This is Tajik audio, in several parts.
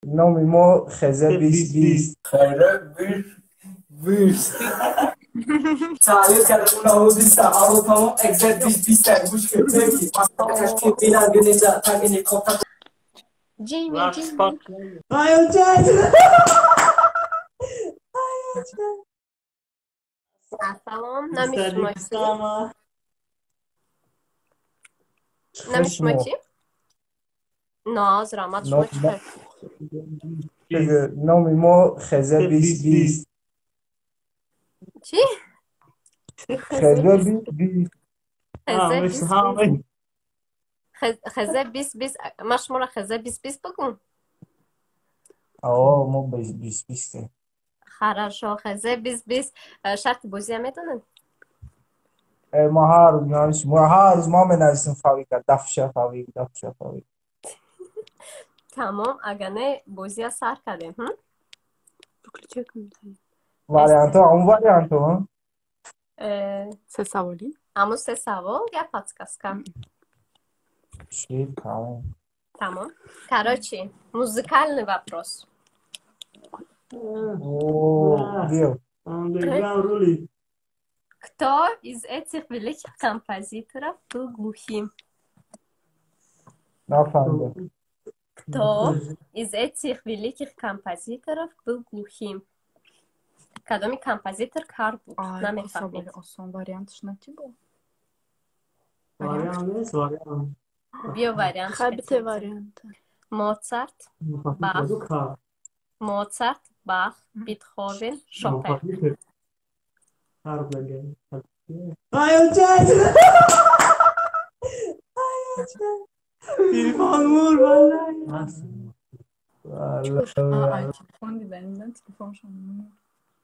Номи мо Хезе 20 20. Хезе 20 20. تعریف کرده اون آهو بیسته آهو تمام اگزت 20 20 گوش که تکی تگینی. Джейми, Джейми. Ассалом, номи шумо чӣ? Номи шумо чӣ? Ноз, раҳмат, шумо чӣ хел? Номи мо Хезе 20 20. Чӣ? Хезе 20 20. Хезе 20 20. Хезе 20 20. Ман шуморо Хезе 20 20 бигӯм? О, мо 20 20-ем. Хорошо, Хезе 20 20. Шарти бозиам медонед? Ма ҳар рӯз нависем, ҳар рӯз ма менависем: фавика дафша, фавик дафша, фавик. Тамом, агар не, бозия сар кардем. Выключай комментарий. Вариантҳо ҳамун вариантҳо? Се саволӣ? Ҳамун се савол, як подсказка. Чӣ, тамом. Тамом. Короче, музыкальный вопрос. О, биё. Кто из этих великих композиторов был глухим? Нафаҳмидам. Кто из этих великих композиторов был глухим? Кадоми композитор кар буд? Ай, Намефаҳмед. саволи осон, вариантш натӣ бо. Вариант нест, вариант. Биё, вариант. Хабите варианта. Моцарт, Бах, Моцарт, Бах, Бетховен, Шопен. Кар бага. Телефон мур, валлай. Ай, телефон дидан, телефоншон мурд.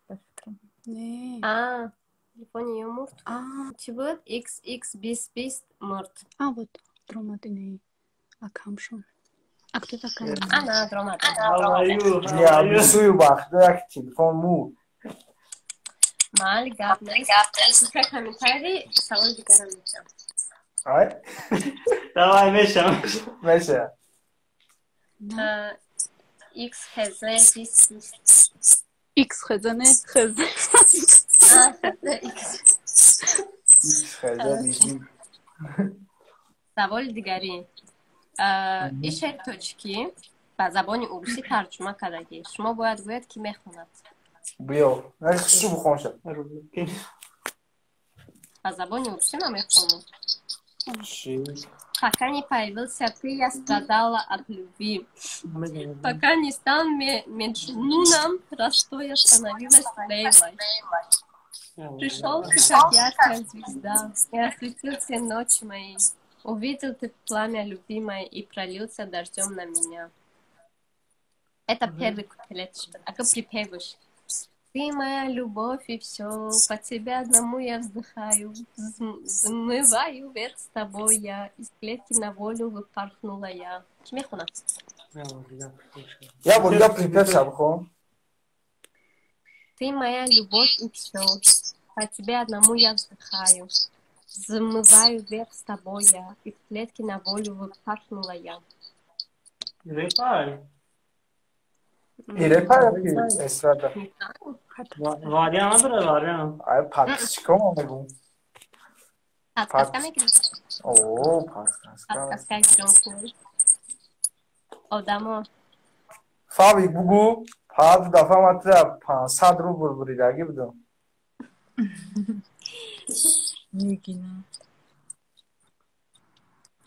Ба фикрам. Не. А, телефони ё мурд. А, Чӣ буд? XX 20 20 мурд. А вот дромад инаи акамшон. А кто такая? Ана, дромад. Не, бисӯю бахто як телефон мурд. Майли, гап нест. Комментарий, саволи дигарам мешам. Ай. Давай, мешам. Меша. X Хз 20 20. X хз, не хз. А, X. X Хезе 20 20. Саволи дигарӣ. Ин шеъри тоҷикӣ ба забони урусӣ тарҷума кардагӣ. Шумо бояд гӯед, ки мехонад. Биё, хушу бихонша. Ба забони урусӣ ман мехонам. Чӣ? Пока не появился ты, я страдала от любви. Пока не стал Меджнуном, ростой я становилась Лейлой. Пришел ты, как яркая звезда, и осветил все ночи мои. Увидел ты пламя любви моей и пролился дождем на меня. Это первый куплет. А как припевыш? Ты моя любовь и все, по тебе одному я вздыхаю, взмываю вверх с тобой я, из клетки на волю выпорхнула я. Чӣ мехонам? Я бор дига припевша бихон. Ты моя любовь и все, по тебе одному я вздыхаю, взмываю вверх с тобой я, из клетки на волю выпорхнула я. Репай. И репай ки эстрада? Вариант надора, вариант. Ай, подсказка мегум. Подсказка мегирӣ? О, подсказка. Подсказка гирон кун. Одамо. Фавик, бугу, ҳар дафъа ман тура 500 рубл буридагӣ будам. Нигина.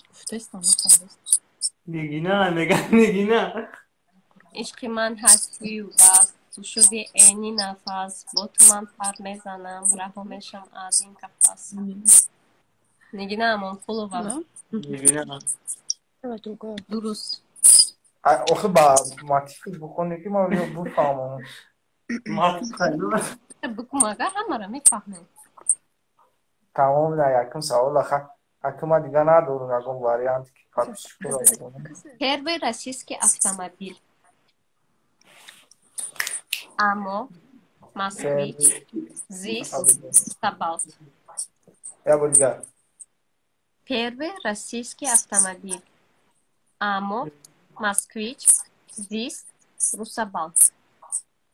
Гуфтаистам, нахондааст. Нигина, мега Нигина. Ишқи ман ҳастию бас, ту шуди эни нафас, бо ту ман пар мезанам, раҳо мешам аз ин қафас. Нигина Амонқулова. Да? Нигина. Давай другое. Дуруст. Ай, охи ба мотив бихоне, ки ман ё бифаҳмам. Мотив хайду. Бикум, агар ҳамаро мефаҳмем. Тамом, на якум савол аха. Аку ман дига надорам ягон вариант, ки подписчикоро бихонам. Первый российский автомобиль. Амо, Москвич, ЗИС, Сабалт. Я бор дигар. Первый российский автомобиль. Амо, Москвич, ЗИС, Русабалт.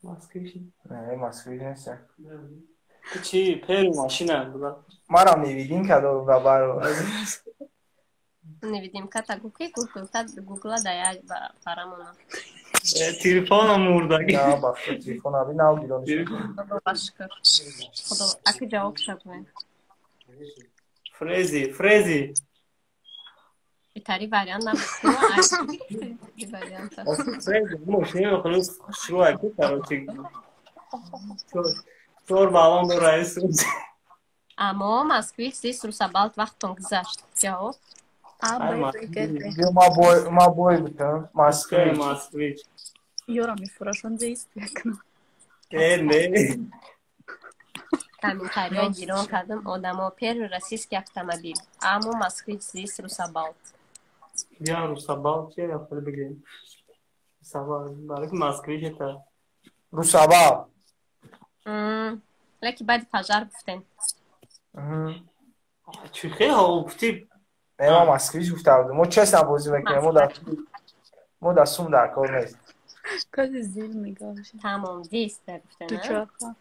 Москвич. Не, Москвич нест. Чи, пер машина буда. Марам невидимка дорум да баро. Невидимка та гуки гугла да я парамона. Телефона мурдаги. На, бахто телефон аби нав гирон. Худо башкр. Худо, аки ҷавоб шаб. Фрези, фрези. Итари вариант набуд. Варианта. Фрези, мошина хулус шуа ки, короче. Чор баллон дора ису. Амо Москвич зист Русабалт вақтон гузашт. Ҷавоб. А, Б, В, Г, Д. Ма бой бутам. Москвич. Москвич. Ёра мефурашон зист якна. Э, не. Комментария гирон кардам одамо первый российский автомобиль. Амо Москвич зист Русабалт. Я Русабалт, я хули бигем. Русабалт, барак Москвич это. Русабалт. Леки баъди пожар гуфтем. Чӣ хел гуфти? Не, ма Москвич гуфта будем. Мо честно бозӣ мекунем, мо дар сум дар кор нест. Кази зил мегавши. Тамом, зист гуфтем. Дучарха.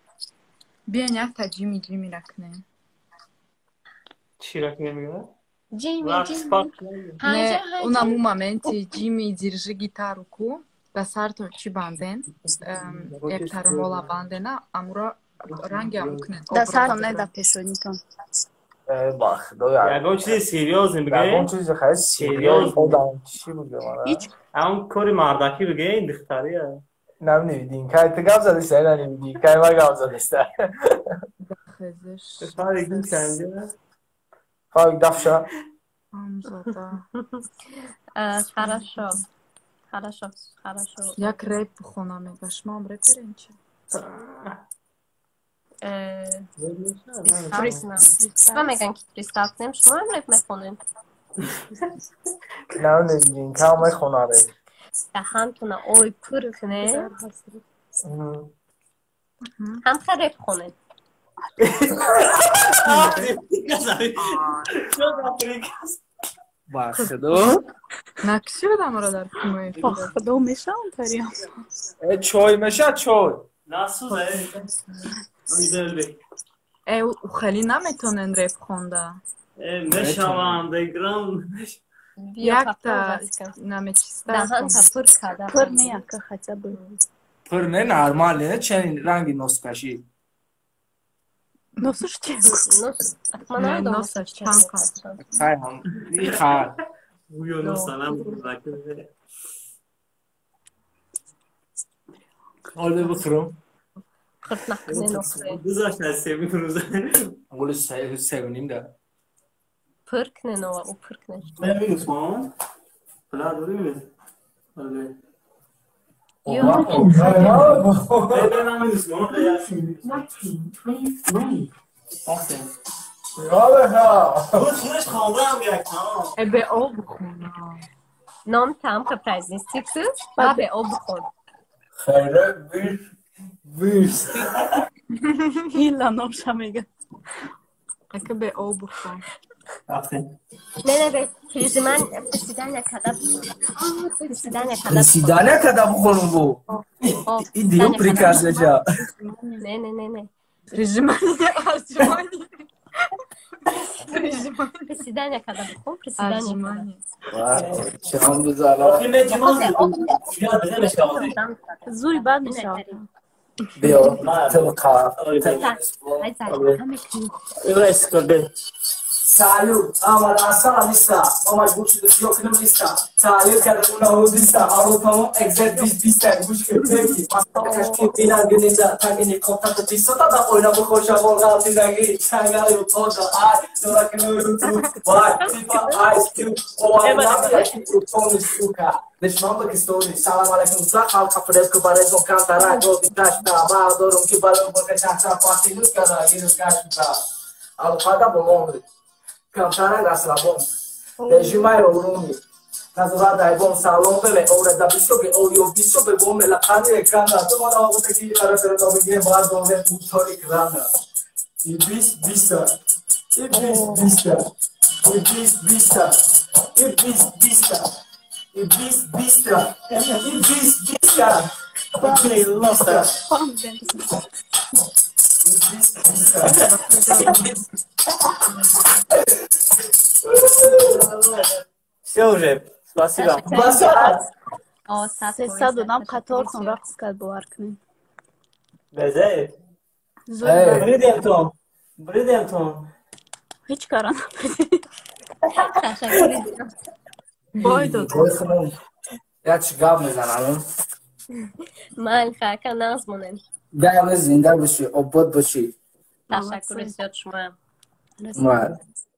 Биён якта ҷими ҷими ракнем. Чӣ ракнем мегӯяд? Ҷими ҷими. Не, унаму моменти ҷими держи гитару ку да сартон чӣ банден? Як таромола бандена, амура ранги аму кунед. Да сартон не, да пешонитон. Бах, ягон чизи серьёзне бигӯ. Ягон чизи хеле серьёз одам чӣ бигӯ мана? Ҳамон кори мардакӣ бигӯ, ин духтария. Нам невидим. Кай ту гап задиста, ина невидим. Кай ма гап задиста. Хезиш. Фарик мисанҷа. Фарик дафша. Амзода. Хорошо. Хорошо, хорошо. Як реп бихона мега. Шумо ҳам реперен чи? Шумо меган ки фристайл кунем, шумо ҳам реп мехонем. Нам невидим. Кай мехона реп. Даҳантона ой пур кунем. Ҳам хел реп хонем. Ба худо. Накши будам дар кумои. Ба худо мешавам тариам. Э, чой меша чой. Насуза. Э, хеле наметонен реп хонда. Э, мешавам, деграм. Якта намечиста. Даҳанта пур карда. Пур не яка хотя бы. Пур не нормал, не чен ранги носкаши. Носуш чи? Нос, ман намедонам Носа чанка. Хай ҳам. Иха. Гӯё носа намедонам. Ҳол бихӯрам. Хурд накунен охре. Гузашт аз семи рӯза. Оли севним да. Пур кунен ова, ӯ пур кунен. Намегӯсмон? Пула дорӣ? Оле. Э, бе об бихона. Ном там ка празднести ку, ба бе об бихон. Хайра вир вирс. Ҳила номша мега. Ака бе об бихон. Не, не, бе, прижиман, приседания када. Приседания када. Приседания када бихонум бу. И дию приказ ҷа. Не, не, не, не. Прижимание, отжимание. Прижимание. Приседания када бихон, приседания када. Чам бизала. Зуй бад мешавад. Биё, тилқа. Ай, зай, ҳаме кунӣ. Салют, амад аса листа, ма маҷбур шуда чиё кунам листа. Таълил кардам унаҳу диста, ало тамом экзет бист биста, гӯш кун теки. Кашки бинанги нинда, танги ниқоб тата писота да ойна бихор шавол ғалтидаги, чангали утода, ай, дора кунуру ту, вай, типа айс кюб, овай намия ки тони сука. Душман Пакистони, салам алейкум, за халқа фиреб ку барезон кантара, гоби ташта, ма дорум ки бало борка чахта, патинус када, гиру кашта. Алоқада болони. Камтара расслабон. Режимай оруми. Назора дайбон салон беле ора да бисо ге орио бисо бе боме ла қани экрана. Ту мана оғута ки ара тара то беге бар доме утори крана. И бис биса. И бис биса. И бис биса. И бис биса. И бист биста. И бист биста. Биста. И бист биста. Все уже. Спасибо. Сесад одам қатортон рақс кард, бовар кунед. Безе. Бридем тон. Бридем тон. Ҳеҷ кара набридем. Бой дод. Я чӣ гап мезанам? Майли, ака, нағз монем. Гап зинда бошӣ, обод бошӣ. Ташаккури зиёд шумоям. Майли.